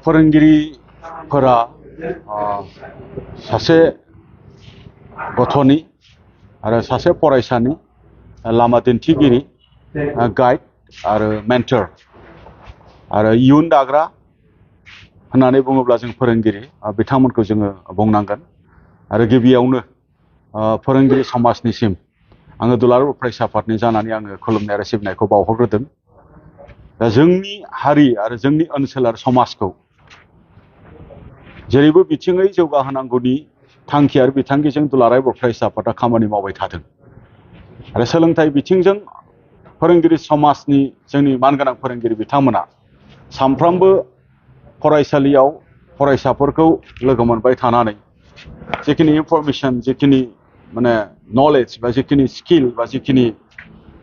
फोरोंगिरिफोरा सासे गथ'नि आरो सासे फरायसानि लामा दिन्थिगिरि गाइड आरो मेन्टर आरो इयुन दाग्रा होननानै बुङोब्ला जों फोरोंगिरि बिथांमोनखौ जोङो बुंनांगोन आरो गिबियावनो फोरोंगिरि समाजनिसिम आङो दुलाराय बर' फरायसा आफादनि जानानै आङो खुलुमनाय आरो सिबिनायखौ बावहरग्रोदों। दा जोंनि हारि आरो जोंनि ओनसोल आरो समाजखौ जेरैबो बिथिङै जौगाहोनांगौनि थांखि आरो बिथांखिजों दुलाराय बर' फरायसा आफादा खामानि मावबाय थादों आरो सोलोंथाइ बिथिंजों फोरोंगिरि समाजनि जोंनि मानगोनां फोरोंगिरि बिथांमोना सानफ्रोमबो फरायसालियाव फरायसाफोरखौ लोगो मोनबाय थानानै जिखिनि इनफरमेशन जिखिनि माने नलेज बा जिखिनि स्किल बा जिखिनि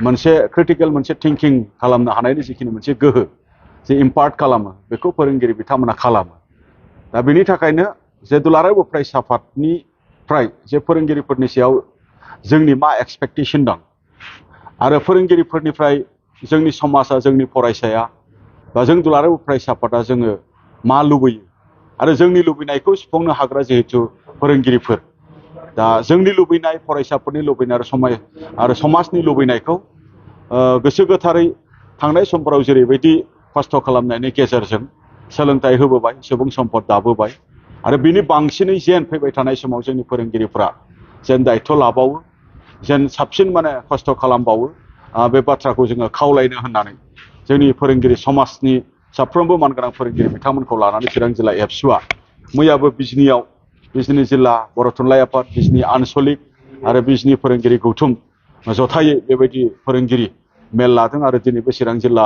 मोनसे क्रिटिकेल मोनसे थिंकिं खालामनो हानायनि जिखिनि मोनसे गोहो जे इम्पार्ट खालामो बेखौ फोरोंगिरि बिथांमोना खालामो। दा बेनि थाखायनो जे दुलाराय बर' फरायसा आफादनिफ्राय जे फोरोंगिरिफोरनि सायाव जोंनि मा एक्सपेक्टेशन दं आरो फोरोंगिरिफोरनिफ्राय जोंनि समाजा जोंनि फरायसाया बा जों दुलाराय बर' फरायसा आफादा जोङो मा लुबैयो आरो जोंनि लुबैनायखौ सुफुंनो हाग्रा जिहेथु फोरोंगिरिफोर दा जोंनि लुबैनाय फरायसाफोरनि लुबैनाय आरो समाजनि लुबैनायखौ गोसो गोथारै थांनाय समफोराव जेरैबायदि खस्थ' खालामनायनि गेजेरजों सोलोंथाइ होबोबाय सुबुं सम्पद दाबोबाय आरो बिनि बांसिनै जेन फैबाय थानाय समाव जोंनि फोरोंगिरिफ्रा जेन दायथ' लाबावो जेन साबसिन माने खस्थ' खालामबावो बे बाथ्राखौ जोङो खावलायनो होननानै जोंनि फोरोंगिरि समाजनि साफ्रोमबो मानगोनां फोरोंगिरि बिथांमोनखौ लानानै चिरां जिल्ला एबसुआ मैयाबो बिजनी जिल्ला बर' थुनलाइ आफाद बिजनी आनसलिक आरो बिजनी फोरोंगिरि गौथुम जथायै बेबायदि फोरोंगिरि मेल लादों आरो दिनैबो चिरां जिल्ला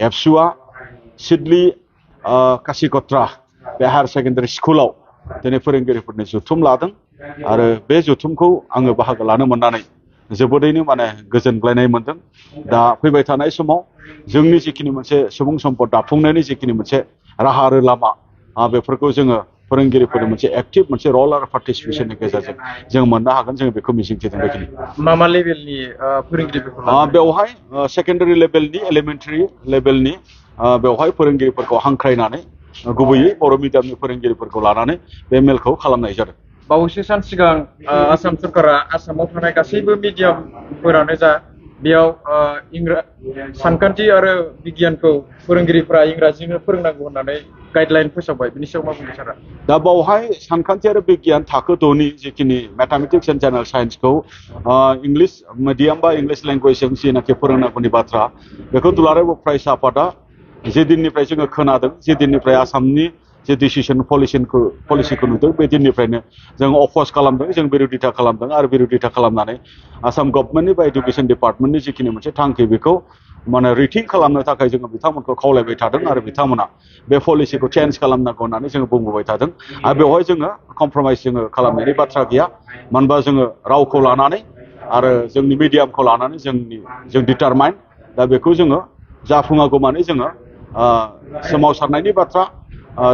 एबसुआ सिडली कासिकत्रा बे हायार सेकेन्डारि स्कुलाव दिनै फोरोंगिरिफोरनि जथुम लादों आरो बे जथुमखौ आङो बाहागो लानो मोननानै जोबोदैनो माने गोजोनग्लायनाय मोनदों। दा फैबाय थानाय समाव जोंनि जिखिनि मोनसे सुबुं सम्पद दाफुंनायनि जिखिनि मोनसे राहा आरो लामा बेफोरखौ जोङो फोरोंगिरिफोरनि मोनसे एक्टिभ मोनसे रल आरो पार्टिसिपेसननि गेजेरजों जों मोननो हागोन जों बेखौ मिजिंथिदों। बेखिनि मा लेभेलनि फोरोंगिरिफोरखौ बेवहाय सेकेन्डारि लेभेलनि एलिमेन्टारि लेभेलनि बेवहाय फोरोंगिरिफोरखौ हांख्रायनानै गुबैयै बर' मिडियामनि फोरोंगिरिफोरखौ लानानै बे मेलखौ खालामनाय जादों। बावैसो सान सिगां आसाम सरकारा आसामाव थानाय गासैबो मिडियामफोरानो जा बेयाव सानखान्थि आरो बिगियानखौ फोरोंगिरिफ्रा इंराजिजोंनो फोरोंनांगौ होननानै गाइडलाइन फोसावबाय। बिनि सायाव मा बुंनो सारा? दा बावहाय सानखान्थि आरो बिगियान थाखो 6नि जिखिनि मेथामेटिक्स एन्ड जेनेरेल साइन्सखौ इंलिश मिडियाम बा इंलिश लेंगुवेजजों जेनाखि फोरोंनांगौनि बाथ्रा बेखौ दुलाराय बर' फरायसा आफादा जे दिननिफ्राय जोङो खोनादों जे दिननिफ्राय आसामनि जे डिसिसन पलिसिखौ नुदों बे दिननिफ्रायनो जों अफस खालामदों जों बिरोधिता खालामदों आरो बिरोधिता खालामनानै आसाम गभर्नमेन्टनि बा एडुकेसन डिपार्टमेन्टनि जिखिनि मोनसे थांखि बेखौ माने रिथिं खालामनो थाखाय जोङो बिथांमोनखौ खावलायबाय थादों आरो बिथांमोना बे पलिसिखौ चेन्ज खालामनांगौ होननानै जोङो बुंबोबाय थादों आरो बेवहाय जोङो कमप्रमाइस जोङो खालामनायनि बाथ्रा गैया। मानो होनबा जोङो रावखौ लानानै आरो जोंनि मिडियामखौ लानानै जों डिटारमाइन दा बेखौ जोङो जाफुङागौ माने जोङो सोमावसारनायनि बाथ्रा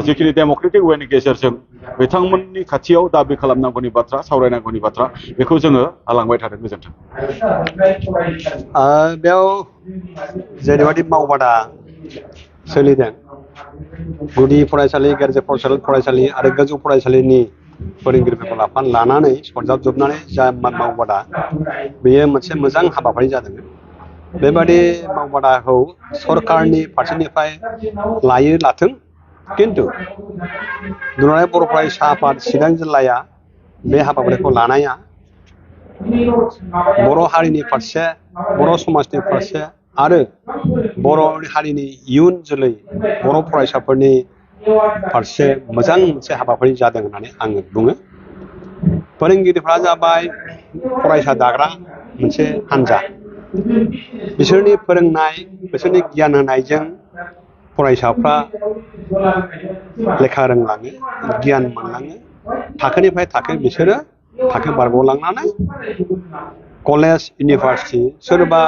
जिखिनि डेम'क्रेटिक वेनि गेजेरजों बिथांमोननि खाथियाव दाबि खालामनांगौनि बाथ्रा सावरायनांगौनि बाथ्रा बेखौ जोङो लांबाय थादों। गोजोन्थों। बेयाव जेरैबायदि मावबादा सोलिदों गुदि फरायसालि गेजेर फरायसालि आरो गोजौ फरायसालिनि फोरोंगिरिफोरखौ लानानै सरजाबजोबनानै जा मावबादा बेयो मोनसे मोजां हाबाफारि जादों। बेबादि मावबादाखौ सरकारनि फारसेनिफ्राय लाथों, खिन्थु दुलाराय बर' फरायसा आफाद चिरां जिल्लाया बे हाबाफारिखौ लानाया बर' हारिनि फारसे बर' समाजनि फारसे आरो बर' हारिनि इयुन जोलै बर' फरायसाफोरनि फारसे मोजां मोनसे हाबाफारि जादों होननानै आङो बुङो। फोरोंगिरिफ्रा जाबाय फरायसा दाग्रा मोनसे हान्जा। बिसोरनि फोरोंनाय बिसोरनि गियान होनायजों फरायसाफ्रा लेखा रोंलाङो, गियान मोनलाङो। थाखोनिफ्राय थाखो बिसोरो थाखो बारग'लांनानै कलेज इउनिभारसिटि सोरबा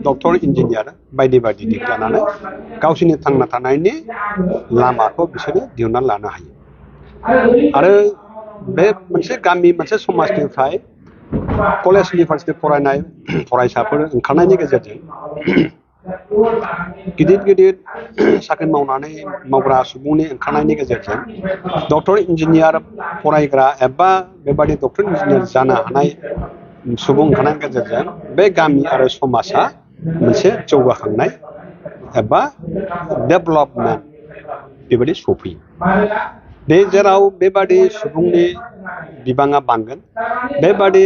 डक्टर इन्जिनियार बायदि बायदि दिग लानानै गावसोरनि थांना थानायनि लामाखौ बिसोरो दिहुननानै लानो हायो। आरो बे मोनसे गामि मोनसे समाजनिफ्राय कलेज इउनिभारसिटि फरायनाय फरायसाफोर ओंखारनायनि गेजेरजों गिदिर गिदिर साख्रि मावग्रा सुबुंनि ओंखारनायनि गेजेरजों डक्टर इन्जिनियार फरायग्रा एबा बेबादि डक्टर इन्जिनियार जानो हानाय सुबुं ओंखारनायनि गेजेरजों बे गामि आरो समाजा मोनसे जौगाखांनाय एबा डेभेलपमेन्ट बेबायदि सफैयो। बे जेराव बेबादि सुबुंनि बिबाङा बांगोन, बेबादि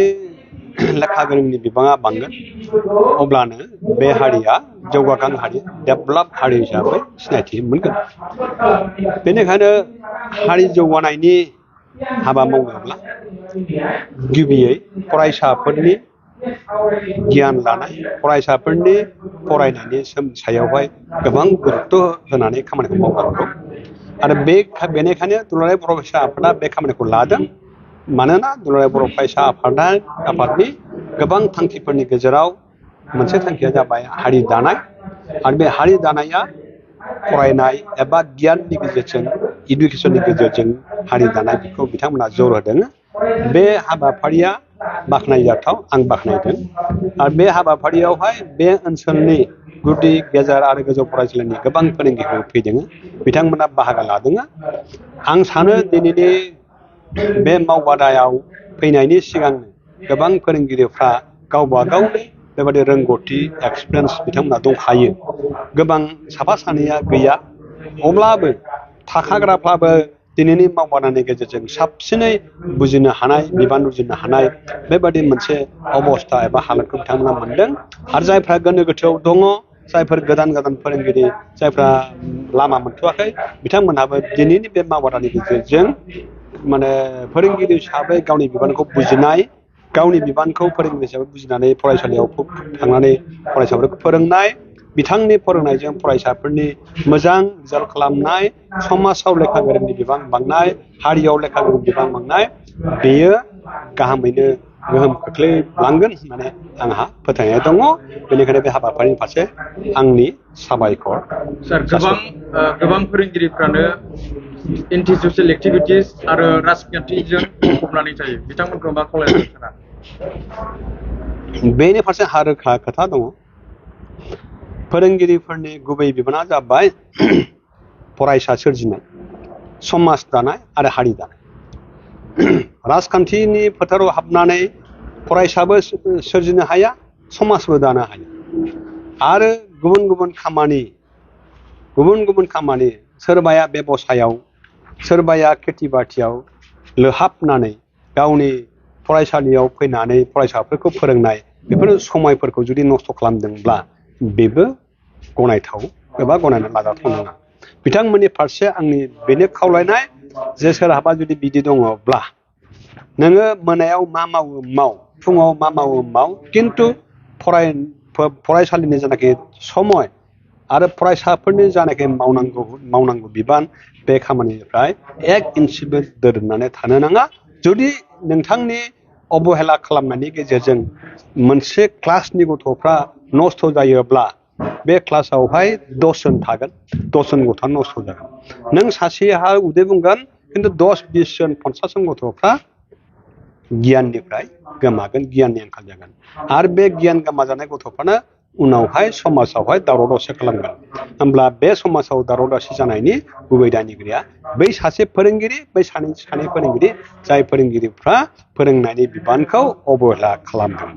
लेखा गोरोंनि बिबाङा बांगोन, अब्लानो बे हारिया जौगाखां हारि, डेभेलप हारि हिसाबै सिनायथि मोनगोन। बेनिखायनो हारि जौगानायनि हाबा मावनोब्ला गिबियै फरायसाफोरनि गियान लानाय, फरायसाफोरनि फरायनायनि सायावहाय गोबां गुरुत्थ' होनानै खामानिखौ मावनांगौ। आरो बेनिखायनो दुलाराय बर' फरायसा आफादा बे खामानिखौ लादों। मानोना दुलाराय बर' फरायसा आफादनि गोबां थांखिफोरनि गेजेराव मोनसे थांखिया जाबाय हारि दानाय। आरो बे हारि दानाया फरायनाय एबा गियाननि गेजेरजों, इडुकेसननि गेजेरजों हारि दानाय बेखौ बिथांमोना जर होदों। बे हाबाफारिया बाख्नायजाथाव, आं बाख्नायदों। आरो बे हाबाफारियावहाय बे ओनसोलनि गुदि गेजेर आरो गोजौ फरायसालिनि गोबां फोरोंगिरिफोर फैदों, बिथांमोना बाहागो लादों। आं सानो दिनैनि बे मावबादायाव फैनायनि सिगांनो गोबां फोरोंगिरिफ्रा गावबा गावनि बेबादि रोंगौथि, एक्सपिरियेन्स बिथांमोना दंखायो। गोबां साफा सानैया गैया, अब्लाबो थाखाग्राफ्राबो दिनैनि मावबादानि गेजेरजों साबसिनै बुजिनो हानाय, बिबान रुजुनो हानाय बेबादि मोनसे अबस्था एबा हालोदखौ बिथांमोना मोनदों। आरो जायफ्रा गोनो गोथोआव दङ, जायफोर गोदान फोरोंगिरि, जायफ्रा लामा मोनथ'वाखै, बिथांमोनहाबो दिनैनि बे मावबादानि गेजेरजों माने फोरोंगिरि हिसाबै गावनि बिबानखौ बुजिनाय, गावनि बिबानखौ फोरोंगिरि हिसाबै बुजिनानै फरायसालियाव थांनानै फरायसाफोरखौ फोरोंनाय, बिथांनि फोरोंनायजों फरायसाफोरनि मोजां रिजाल्ट खालामनाय, समाजाव लेखा गोरोंनि बिबां बांनाय, हारियाव लेखा गोरोंनि बिबां बांनाय, बेयो गाहामैनो गोहोम खोख्लैलांगोन होननानै आंहा फोथायनाय दङ। बेनिखायनो बे हाबाफारिनि फारसे आंनि साबायखर। सार, गोबां फोरोंगिरिफ्रानो एन्टि ससियेल एक्टिभिटिस आरो राजखान्थिजों बुंफबनानै थायो, बिथांमोनखौ मा खावलायगोन सारा? बेनि फारसे रोखा खोथा दङ। फोरोंगिरिफोरनि गुबै बिबाना जाबाय फरायसा सोरजिनाय, समाज दानाय आरो हारि दानाय। राजखान्थिनि फोथाराव हाबनानै फरायसाबो सोरजिनो हाया, समाजबो दानो हाया। आरो गुबुन गुबुन खामानि, सोरबाया बेबसायाव, सोरबाया खेथि बाथियाव लोहाबनानै गावनि फरायसालियाव फैनानै फरायसाफोरखौ फोरोंनाय, बेफोर समायफोरखौ जुदि नस्थ' खालामदोंब्ला बेबो गनायथाव एबा गनायना लाजाथाव नङा। बिथांमोननि फारसे आंनि बेनो खावलायनाय जे सोरहाबा जुदि बिदि दङब्ला नोङो मोनायाव मा मावो माव, फुङाव मा मावो माव, खिन्थु फरायसालिनि जेनाखि समय आरो फरायसाफोरनि जानाखि मावनांगौ बिबान, बे खामानिनिफ्राय एक इन्सिबो दोरोदनानै थानो नाङा। जुदि नोंथांनि अबहेला खालामनायनि गेजेरजों मोनसे क्लासनि गथ'फ्रा नस्थ' जायोब्ला बे क्लासावहाय 10 जन थागोन, 10 जन गथ'आ नस्थ' जागोन। नों सासेहा उदै बुंगोन, खिन्थु 10, 20 जन, 50 जन गथ'फ्रा गियाननिफ्राय गोमागोन, गियाननि आंखाल जागोन। आरो बे गियान गोमाजानाय गथ'फ्रानो उनावहाय समाजावहाय दावराव दावसि खालामगोन। होमब्ला बे समाजाव दावराव दावसि जानायनि गुबै दायनिगिरिया बै सासे फोरोंगिरि, बै सानै फोरोंगिरि, जाय फोरोंगिरिफ्रा फोरोंनायनि बिबानखौ अबहेला खालामदों।